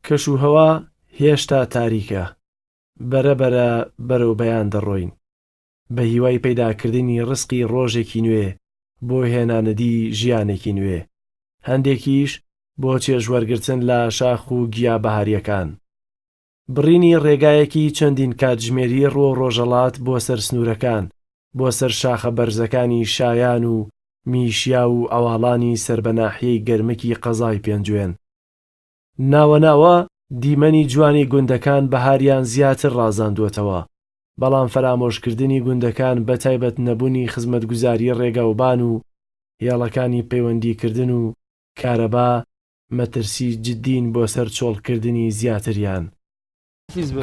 کەشوهەوا هێشتا تاریکە، بەرە بەرە بەرەو بەیان دەڕۆین، بە هیوای پەیداکردنی ڕزقی ڕۆژێکی نوێ بۆ هێنانەدی ژیانێکی نوێ، هەندێکیش بۆ چێژوەرگرتن لە شاخ و گیا بەهارییەکان. بڕینی ڕێگایەکی چەندین کاتژمێری ڕووەو ڕۆژەڵات بۆ سەر سنوورەکان، بۆ سەر شاخە بەرزەکانی شایان و میشیاو و عەواڵانی سەر بە ناحیەی گەرمکی قەزای پێنجوێن. ناوە ناوە دیمەنی جوانی گوندەکان بەهاریان زیاتر ڕازاندووەتەوە، بەڵام فەرامۆشکردنی گوندەکان بەتایبەت نەبونی خزمەتگوزاری ڕێگاوبان و هێڵەکانی پەیوەندیکردن و کارەبا مەترسی جدین بۆ سەر چۆڵکردنی زیاتریان.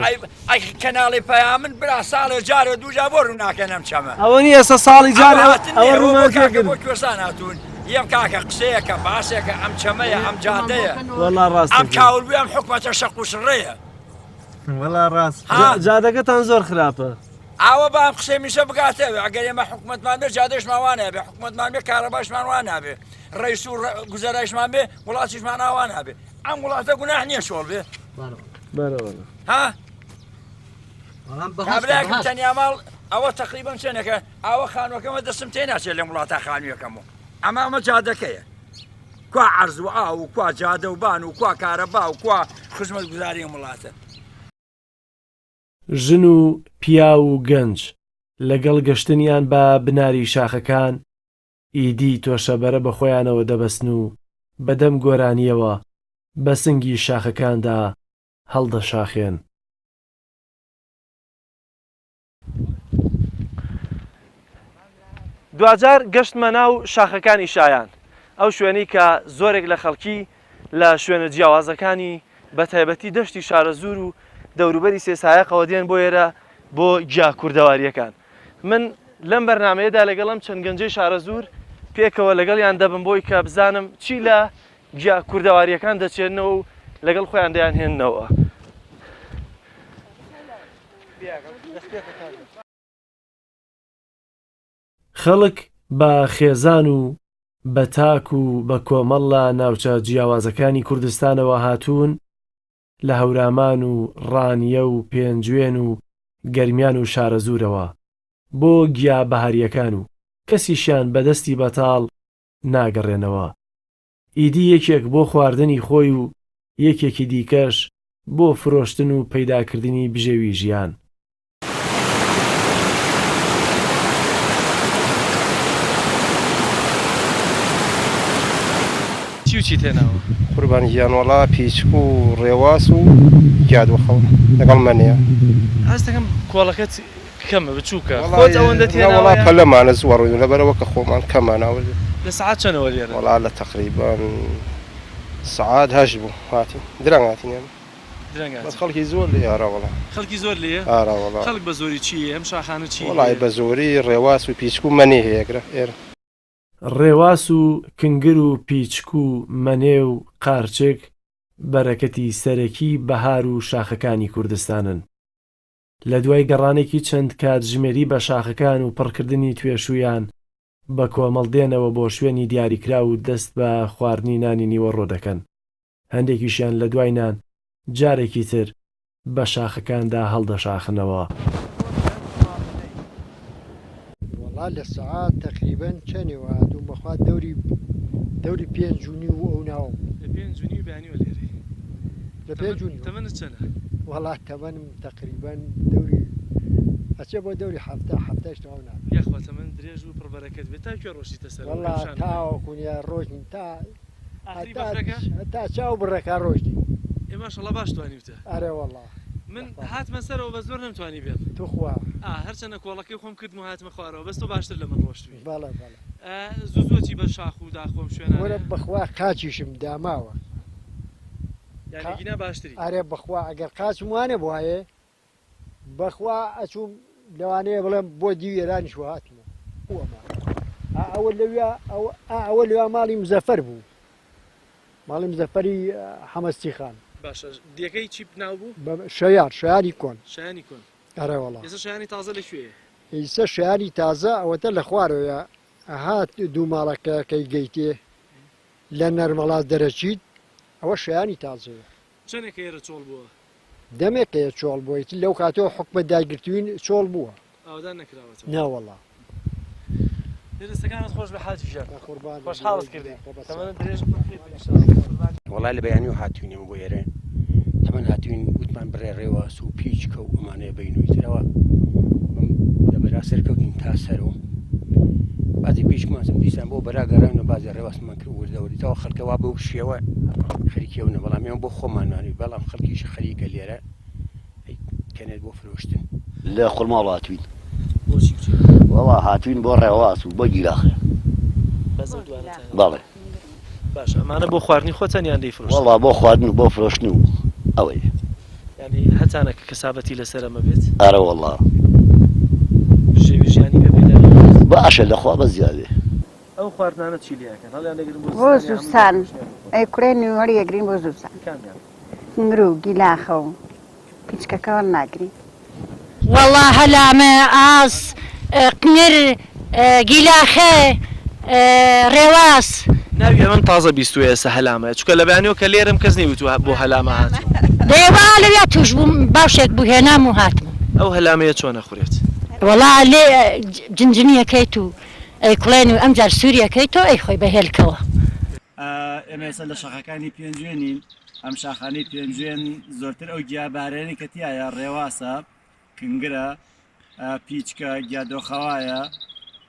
ئەی ئەی کەناڵی پەیامن برا ساڵێ جارێ دووجا بۆ ڕوو ناکەن ئەم چەمە ئەوە نییە ئێستا ساڵی جارێ ئەوە هاتن ئەوە نییە ئەوە بۆ ڕوومان کاکە تێکرد بۆ کوێستان هاتوون یەم کاکە قسەیەکە باسێکە ئەم چەمەیە ئەم جادەیە وەڵا ڕاست ئەم دەکەی. کاول بووی ئەم حکومەتە شەق و شڕەیە وەڵا ڕاست ها جادەکەتان زۆر خراپە. ئاوە با ئەم قسەی میشە بگاتە ئەوێ ئەگەر ئێمە حکومەتمان بێ جادەشمان وا نابێ حکومەتمان بێ کارەباشمان وا نابێ ڕئیس و گوزەرایشمان بێ وڵاتیشمان ئاوا نابێ ئەم وڵاتە گوناح نییە چۆڵ بێ ها کابراکم تەنیا ماڵ ئەوە تقریبا چێنەکە ئەوە خانوەکەمە دەستم تێ ناچێت لەم وڵاتە خانوویەکەم و ئەمە ئەمە جادەکەیە کوا عرز و ئاو و کوا جادە و بان و کوا کارەبا و کوا خزمەت گوزاری وڵاتە ژن و پیاو و گەنج لەگەڵ گەشتنیان بە بناری شاخەکان ئیدی تۆشەبەرە بە خۆیانەوە دەبەستن و بە دەم گۆرانییەوە بە سنگی شاخەکاندا هەڵدەشاخێن. دواجار گەشتمە ناو شاخەکانی شایان، ئەو شوێنەی کە زۆرێک لە خەڵکی لە شوێنە جیاوازەکانی بە تایبەتی دەشتی شارەزوور و دەوروبەری سێسایەقەوە دێن بۆ ئێرە بۆ گیا کوردەوارییەکان. من لەم بەرنامەیەدا لەگەڵ ئەم چەند گەنجەی شارەزوور پێکەوە لەگەڵیان دەبم بۆی کە بزانم چی لە گیا کوردەوارییەکان دەچێننەوە و لەگەڵ خۆیان دەیانهێننەوە. خەڵک بە خێزان و بە تاک و بە کۆمەڵ لە ناوچە جیاوازەکانی کوردستانەوە هاتوون، لە هەورامان و ڕانیە و پێنجوێن و گەرمیان و شارەزوورەوە بۆ گیا بەهارییەکان و کەسیشیان بە دەستی بەتاڵ ناگەڕێنەوە. ئیدی یەکێک بۆ خواردنی خۆی و یەکێکی دیکەش بۆ فرۆشتن و پەیداکردنی بژێوی ژیان. چی و چیت هێناوە؟ قوربان گیان وەڵا پیچک و ڕێواس و گیاد وخەڵ لەگەڵ مەنێ. هەست دەکەم کۆڵەکەت کەمە بچووکە خۆت ئەوەندەت وەڵا هێناوە یان؟ پەلەمانە زوو ئەڕۆین لەبەرئەوە کە خۆمان کەمان ئاوردی. لە سەعات چەنەوە لێرەن؟ وەڵا لە تەقریبەن سەعات هەشت بوو هاتین درەنگ هاتین ئێمە. درەنگ بەس هاتین. خەڵکی زۆر لێیە ئارا وەڵا. خەڵکی زۆر لێیە؟ ئارا وەڵا. خەڵک بە زۆری چی هەیە؟ ئەم شاخانە چی وەڵای هەیە؟ بە زۆری ڕێواس و پیچک و مەنێ هەیە گرە ئێرە. ڕێواس و کنگر و پیچک و مەنێ و قارچک بەرەکەتی سەرەکی بەهار و شاخەکانی کوردستانن. لە دوای گەڕانێکی چەند کاتژمێری بە شاخەکان و پڕکردنی توێشوویان بە کۆمەڵ دێنەوە بۆ شوێنی دیاریکراو و دەست بە خواردنی نانی نیوەڕۆ دەکەن. هەندێکیشیان لە دوای نان جارێکی تر بە شاخەکاندا هەڵدەشاخنەوە. وەڵا لە سەعات تەقریبەن چەنێوە هاتووم بەخوا دەوری دەوری پێنج و نیو و ئەو ناوە بوو. لە پێنج و نیو بەیانیوە لێرەی. لە پێنج و نیوە. تەمەنت چەنە؟ وەڵا تەمەنم تەقریبەن دەوری ئەچێ بۆ دەوری حەفتا حەفتایش تەواو نابێ. یاخوا تەمەنت درێژ و پڕ بەرەکەت بێ تا کوێ ڕۆشتیتە سەرەوە وەڵا کەم شانت هەیە؟ تاوەکو نیە ڕۆشتین تا ئاخری هەتا بەفرەکە؟ هەتا چاو بڕەکا ڕۆشتین. ئێ ماشەڵا باش توانیوتە. ئەرێ وەڵا من بەخوا. هاتمە سەرەوە بەس زۆر نەمتوانی بێم. توخوا. ئا هەرچەنە کۆڵەکەی خۆم کردم و هاتمە خوارەوە بەس تۆ باشتر لە من ڕۆشتوی. بەڵێ بەڵێ. ئا زوو زوو ئەچی بە شاخ و داخ و ئەم شوێنانەیە؟ وەرە بەخوا قاچیشم داماوە. یانی گینا باشتری. ئەرێ بەخوا ئەگەر قاچم وانەبوایێ بەخوا ئەچووم لەوانەیە بڵێم بۆ دیو ئێرانیش وهاتمەوە ئا ئەوە لەویا ئا ئەوە لەویا ماڵی مزەفەر بوو ماڵی مزەفەری حەمەستی خان. باشە دێکەی چی ناو بوو؟ شەیار شەیاری کۆن. شایانی کۆن. ئەرێ وەڵا. ئێستا شایانی تازە لە کوێیە؟ ئیسە شایانی تازە ئەوەتە لە خوارەوەیە ئەها دوو ماڵەکە کەی گەیتێ لە نەرمەڵاس دەرەچیت ئەوە شایانی تازەیە. چەنێکە ئێرە چۆڵ بووە؟ دەمێکە چۆڵ بووە ئیتر لەو کاتەوە حکومەت دایگرتووین چۆڵ بووە. ئاوەدان نەکراوەتەوە؟ نەوەڵا. دەی دەستەکانت خۆش بێ حاجی گیان. قوربانت خۆشحاڵت کردین. تەمەنت درێژ و پڕ خێر بێ ئینشاڵڵا. قوربانی. وەڵا لە بەیانیەوە هاتوین ئێمە بۆ ئێرە تەمەن هاتوین وتمان بڕێ ڕێواس و پیچکە و ئەمانەیە بین و ئیترەوە لە بەرا سەرکەوتین تا سەرۆ بازی پیچکمان سم دیسان بۆ بەرا گەڕان و بازی ڕێواسمان کرد وردە وردی تەوا خەڵکە وا بەو شێوە خەریکیەونە بەڵام ئێمە بۆ خۆمانوانی بەڵام خەڵکیش خەریکە لێرە کەنێت بۆ فرۆشتن. لە خورماڵ هاتوین. بۆ چی بچین؟ وەڵا هاتوین بۆ ڕێواس و بۆ گیلاخێ. بەس ئەو دوانەتان هەیە؟ بەڵێ. باشە ئەمانە بۆ خواردنی خۆتان یان دەیفرۆشن؟ وەڵا بۆ خواردن و بۆ فرۆشتن و ئەوەی. یانی هەتانە کە کەسابەتی لەسەر ئەمە بێت؟ ئەرە وەڵا. بژێوی ژیانی پێ پەیدا دەکرێت؟ باشە لە خوا بەس زیادێ. ئەو خواردنانە چی لێ ئەکەن؟ هەڵیان دەگرن بۆ بۆ زستان یا هەموو زستان دەیفرۆشن یان بۆ خۆتان؟ ئەی کوڕێ نوێ ئەگرین بۆ زستان. کامیان؟ نگر و گیلاخە و پیچکەکە هەڵناگری. وەڵا هەلامە ئاز قنگر گیلاخە ڕێواس. ناوی ئەمەم تازە بیستووە ئێستا هەلامە چونکە لە بەیانیەوە کە لێرەم کەس نەیوتووە بۆ هەلامە هاتووم. دەی وەڵا لەویا توش بووم باوشێک بوو هێنام و هاتم. ئەو هەلامەیە چۆن ئەخورێت؟ وەڵا لێ جنجنی ئەکەیت و ئەیکوڵێنی و ئەمجار سووری ئەکەیتەوە ئەیخۆی بە هێلکەوە. ئێمە ئێستا لە شاخەکانی پێنجوێنین، ئەم شاخانەی پێنجوێن زۆرتر ئەو گیا بارێنەی کە تیایە ڕێواسە، کنگرە، پیچکە، گیادۆخەوایە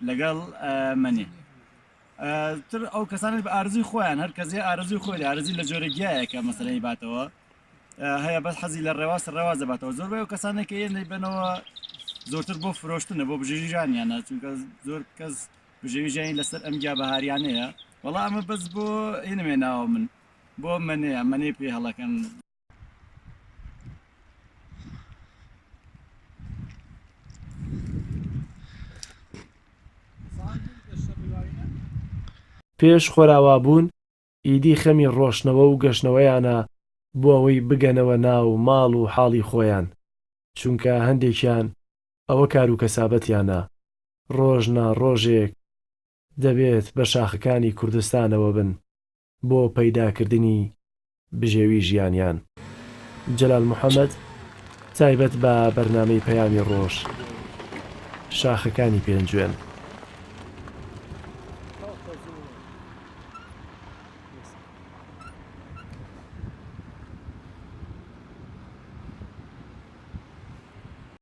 لەگەڵ مەنێ. تر ئەو کەسانش بە ئارزوی خۆیان هەر کەسێ ئارزوی خۆی ئارزی لە جۆرە گیایەکە مەسەلەی باتەوە هەیە بەس حەزی لە ڕێواس ڕێواز دەباتەوە زۆربەی ئەو کەسانێک کە یەن دەیبەنەوە زۆرتر بۆ فرۆشتنە بۆ بژێوی ژیانیانە چونکە زۆر کەس بژێوی ژیانی لەسەر ئەم گیا بەهاریانەیە وەڵا ئەمە بەس بۆ هینمێ ناوە من بۆ مەنەیە مەنەی پێ هەڵەکەن. پێش خۆراوابوون ئیدی خەمی ڕۆشتنەوە و گەشتنەوەیانە بۆ ئەوەی بگەنەوە ناو ماڵ و حاڵی خۆیان، چونکە هەندێکیان ئەوە کار و کەسابەتیانە، ڕۆژ نا ڕۆژێک دەبێت بە شاخەکانی کوردستانەوە بن بۆ پەیداکردنی بژێوی ژیانیان. جەلال محەمەد، تایبەت بە بەرنامەی پەیامی ڕۆژ، شاخەکانی پێنجوێن.